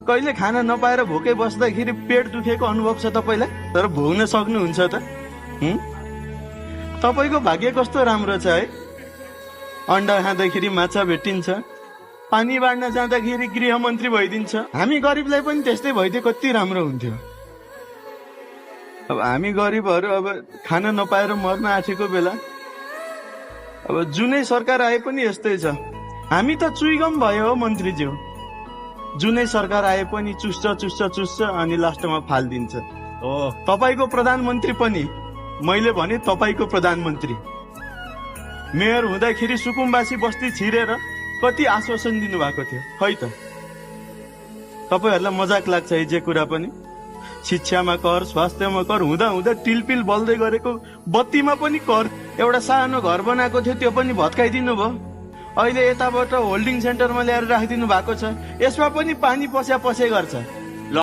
कहिले खाना नपाएर भोकै बस्दाखेरि पेट दुखेको अनुभव छ तपाईँलाई? तर भोग्न सक्नुहुन्छ त? तपाईँको भाग्य कस्तो राम्रो छ है। अन्डा खाँदाखेरि माछा भेटिन्छ, पानी बाँड्न जाँदाखेरि गृहमन्त्री भइदिन्छ। हामी गरिबलाई पनि त्यस्तै भइदिए कति राम्रो हुन्थ्यो। अब हामी गरिबहरू अब खाना नपाएर मर्न आँटेको बेला अब जुनै सरकार आए पनि यस्तै छ। हामी त चुइगम भयो हो मन्त्रीज्यू, जुनै सरकार आए पनि चुस्छ अनि लास्टमा फालिदिन्छ। तपाईँको प्रधानमन्त्री पनि मैले भने तपाईँको प्रधानमन्त्री मेयर हुँदाखेरि सुकुम्बासी बस्ती छिरेर कति आश्वासन दिनुभएको थियो खै त? तपाईँहरूलाई मजाक लाग्छ है जे कुरा पनि। शिक्षामा कर, स्वास्थ्यमा कर हुँदा हुँदा टिलपिल बल्दै गरेको बत्तीमा पनि कर। एउटा सानो घर बनाएको थियो त्यो पनि भत्काइदिनु भयो। अहिले यताबाट होल्डिङ सेन्टरमा ल्याएर राखिदिनु भएको छ, यसमा पनि पानी पसे गर्छ।